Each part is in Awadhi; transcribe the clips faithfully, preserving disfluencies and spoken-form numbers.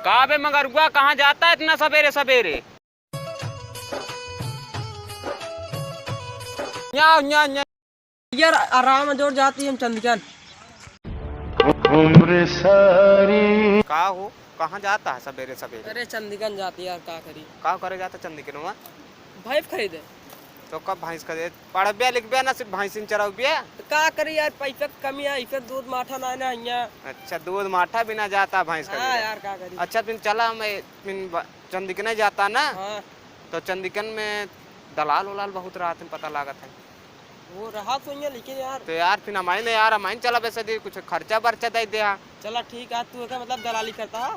का बे मगरुआ, कहाँ जाता है इतना सबेरे सबेरे? न्या, न्या, न्या। यार, आराम जोर जाती हम चंदगन। का हो, कहाँ जाता है सबेरे सबेरे? अरे, चंदगन जाती यार, का करी? का करे जाता चंदगनवा? भैंस खरीदे। तो कब भैंस खरीदे? पढ़बे लिखबे ना, सिर्फ भैंसिन चराउबे? तो का करी यार, पैसा के कमी है, इसे दूध माठा ना, ना हियाँ। अच्छा, दूध माठा बिना जाता भैंस हाँ खरीदे। यार, का करी? अच्छा, फिर चला, मैं फिर ब-, चंदिकने जाता ना, हाँ। तो चंदिकन में दलाल उलाल बहुत रहत हैं, पता लागत है। वो रहा तो ही है, लेकिन यार तो यार, फिर हमारे ने यार, हमारे चला वैसे दे, कुछ खर्चा बर्चा दे दे, हाँ। चला ठीक है, तू एकर मतलब दलाली करता है?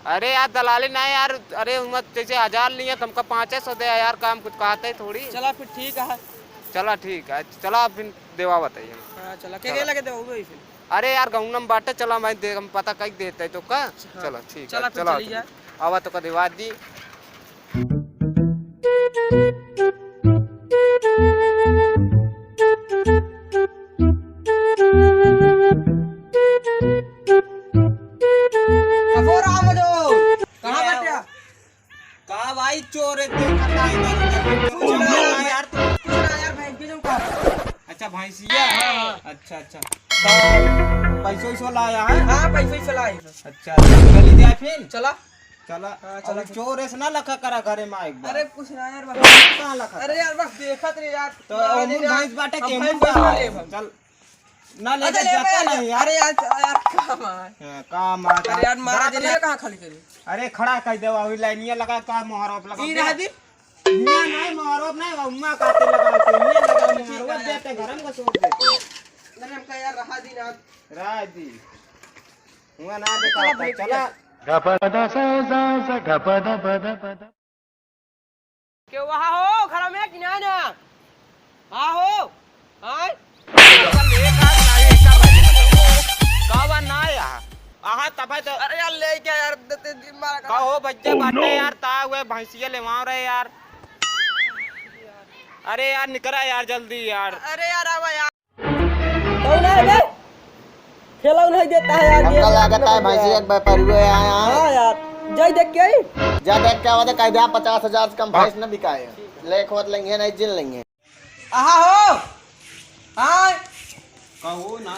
अरे यार, दलाली ना यार, अरे उमा जैसे हजार लिए, हमका पाँचे सौ दे यार, काम कुछ कहते ही थोड़ी। चला फिर ठीक है। चला ठीक है, चला फिर देवा बताइए। हाँ, चला, के चला। के लगे देवा हुए फिर? अरे यार, गौना में बाटे, चला भाई, दे, हम पता कई देते तो का? हाँ। चला ठीक चला है, फिर चला चली तुम। जा। आवा तो का देवा दी। कहो राम जो, कहाँ क्या बट्या? का भाई चोर है, देखा था इधर उधर। कुछ ना यार, कुछ ना यार, भैंस के जो का। अच्छा, भैंसिया? हाँ, हाँ। अच्छा, अच्छा। तो पैसो वैसो लाया है? हाँ, पैसो वैसो लाए हैं। अच्छा, चली जाए फिर? चला। चला। हाँ, अब चला, चला। चोर ऐसे ना लखा करा घरे में एक बार। अरे, कुछ ना यार, बस। कहाँ लखा? अरे यार, बस देखत रहे यार। तो मारा अमूल दे यार। भैंस बाटे हम के भैंस अमूल बस बा? ले हम। चल। ना ले अच्छा, जा, ले जाता भाई। नहीं यार। अरे यार, यार, काम है। हाँ, काम है। अरे यार, मारा दांत दे ले। ले, कहाँ खाली करी? अरे, खड़ा कर दे, अभी लाइनिया लगा, का मोहर ओप लगा ई दे। रहा दी। ना, नहीं, मोहर ओप नहीं, उम्मा काटे लगा, तो ये लगा, मोहर ओप देते, घर में घुस देते। अरे, हमका यार, रहा दी ना। रहा दी। हुआ ना देखा चला होता, भाई, चला। के वहाँ हो, घर में कि ना ना? हाँ हो, हाँ? कावा ना आया? आहा, तब है तो अरे यार, ले क्या यार, दे, दे, दे, मारा का हो, बच्चे बाटे यार, ता हुए भैंसिया ले वहाँ रहे यार। अरे यार, निकरा यार, जल्दी यार। अरे यार, आवा यार। कौन है बे? खेलौना ही देता है यार, हमका गेम लागत है, भैंसी एक व्यापारी हुए आया है। हाँ यार, जाई देख के आई। जा देख के आवा, कह दे, पचास हजार से कम भैंस न बिकाए। ले खोद लेंगे, नहीं जिन लेंगे। आहा हो। हाँ। कहो ना।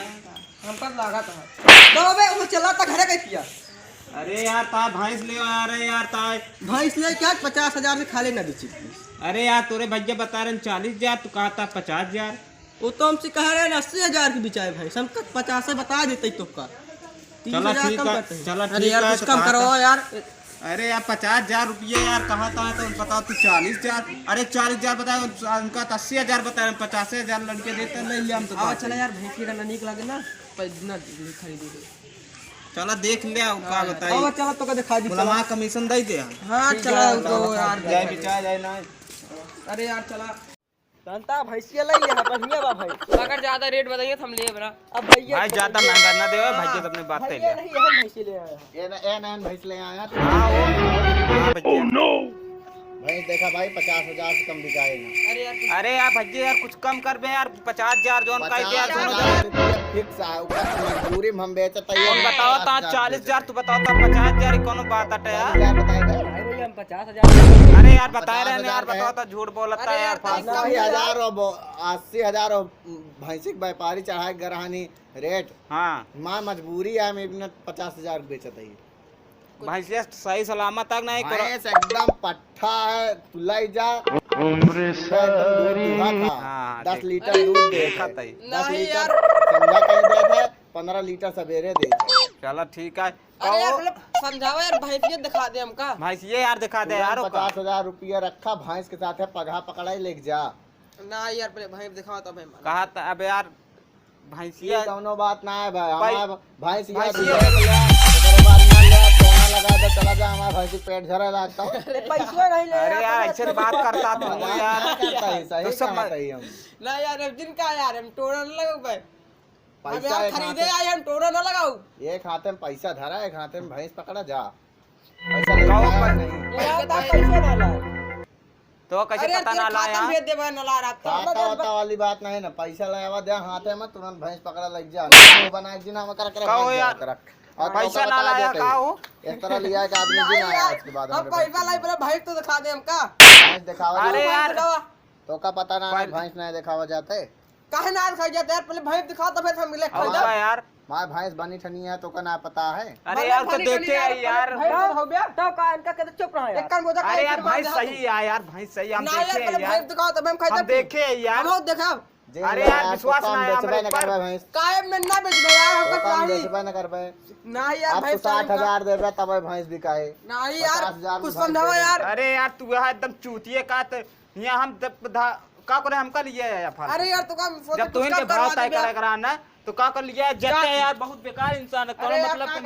हमका लागत है। तो बे, वो चला था घरे के किया। अरे यार, ता भैंस ले आ रहे यार, ता भैंस ले क्या पचास हजार से खाले ना बेची। अरे यार, तोरे भैया बता रहे हैं चालीस हजार, तू कहा था पचास हजार। वो तो हमसे कह रहे हैं अस्सी हजार के बिचाए भाई, हम तक पचास से बता देते ही तो का। तीस हजार चला ठीक कम है, करते हैं। चला अरे ठीक यार, है, कुछ तो कम कहा करो था। यार। अरे यार, पचास हजार रुपये यार, कहा था तो बताओ तू चालीस हजार। अरे चालीस हजार बताए, उनका तो अस्सी हजार बताए, हम पचास हजार लड़के देते, ले लिया हम तो हाँ, बात चला है। यार, भैंस के गन्ना नीक लगे ना, पर ना खरीदे। चला देख ले, का हाँ, बताई। अब चला तो का दिखा दी, बोला चला। वहाँ कमीशन दे दे। हाँ, ठीक चला, है, तो चला, यार, जाए बिचाए जाए ना। अरे यार, चला। तंता भैंसिया ले ले, बढ़िया बा भाई। अगर ज्यादा रेट बताइए तो हम लेब ना। अब भैया भाई, ज्यादा महंगा ना देवे, हाँ, भैया तो अपने बात भैया ले। नहीं, हम भैंसिया ले आए हैं। ए ना, ए ना, हम भैंस ले आया। हाँ, वो, हाँ, भैया। भैंस देखा भाई, पचास हजार से कम बिकाए ना। अरे यार, अरे यार, भैया यार, कुछ कम कर बे यार, पचास हजार जोन का पचास हजार दिया, दोनों जने। रुपया फिक्स है, ऊपर से मजबूरी में हम बेचत है। तुम बताओ, ता चालीस हजार, तू बताओ, ता पचास हजार ही कोनो बात अटे यार। चालीस हजार बताए थे। भाई, भैया, हम पचास हजार। अरे यार, बताए रहे ना यार, पचास हजार बताओ, ता झूठ बोलत अरे है यार, यार, फालतू। अस्सी हजार और बो-, अस्सी हजार और भैंसी के व्यापारी चढ़ाए गरहानी रेट। हाँ। माँ मजबूरी है, हम इतना पचास हजार बेचत है। भैंसिया सही सलामत तक नहीं करो। भैंस एकदम पट्ठा है, तू ले जा। उम्र पूरा एकदम दूध सारी। दूहा था। हाँ, हाँ, दस देख। लीटर दूध दे देखा दे। तई। दस नहीं लीटर यार। संझा कहीं दे दे, पन्द्रह लीटर सवेरे दे दे। चला ठीक है। अरे यार, और मतलब समझावा यार, भैंसिया दिखा दे हमका। भैंसिया यार दिखा दे तुरंत यार, ओका। पचास हजार रुपया रखा, भैंस के साथ है, पगहा पकड़ाई लेके जा। ना यार, पहले भैंस दिखावा तब हम कहा था, अब यार, भैंसिया ये कौनो बात ना है भाई, भाई, हमारा भैंस ये भैंसिया दूध ले, ओकरे बाद ना ले, सोना लगा दे, चला जा, हमारा भैंसी पेट झरे लागता। अरे पैसवा नहीं ले अरे यार, यार, ऐसे बात करता तू मजाक यार। ना करता है, सही तो सब कहता है हम। ना यार, अब जिनका यार, हम टोना न लगो भाई। हम पैसा यार एक खरीदे हाथे आए, हम टोना न लगाऊ। एक हाथे में पैसा धरा, एक हाथे में भैंस पकड़ा जा। पैसा लेके कहो आया पर नहीं। यार, ता पैसा ना लाए। तो कैसे अरे पता तेरे ना लाया? खाता में भेज देबा, ना ला रहा था। खाता वाता वाली बात नहीं ना, पैसा लावा दे हाथे में, तुरंत भैंस पकड़ा लग जा। मुंह बनाए जी ना, हम कर, कर, कहो भाग जा, यार। कर। और पैसा ना लाया का हो? एक तरह लिया कि आदमी भी ना आया आज के बाद हम पैसा लाई, बोले, "भाई, तो दिखा दे हमका।" भैंस दिखावा अरे यार। तो का पता ना, भैंस नहीं दिखावा जाते। काहे ना दिखाई जाते यार? पहले भैंस दिखाओ, तब हम मिले। अच्छा यार। माय भैंस बनी ठनी है, तो का ना पता है? अरे यार, तो देखे है यार। भैंस तो हो गया। तो का इनका कहते चुप रहा यार। एक कान बोझा अरे यार, भैंस सही है यार, भैंस सही, हम देखे हैं यार। भैंस दिखाओ, तब हम खाई हम देखे हैं यार। हम लोग देखा। अरे यार, विश्वास ना है हमारे ऊपर। कायम में ना बेचबे यार, हमका चाही। बेचबे ना करबे। नहीं यार, भैंस साठ हजार देबे तब भैंस बिकाए। नहीं यार, कुछ समझावा यार। अरे यार, तू यहाँ एकदम चूतिए का त-, यहाँ हम द-, धा-, का करे हमका लिए आया फालतू? अरे यार, तो का जब तू इनके भाव तय करे करा ना, तो का कर लिया? जब यार बहुत बेकार इंसान है, कोनो मतलब के ना।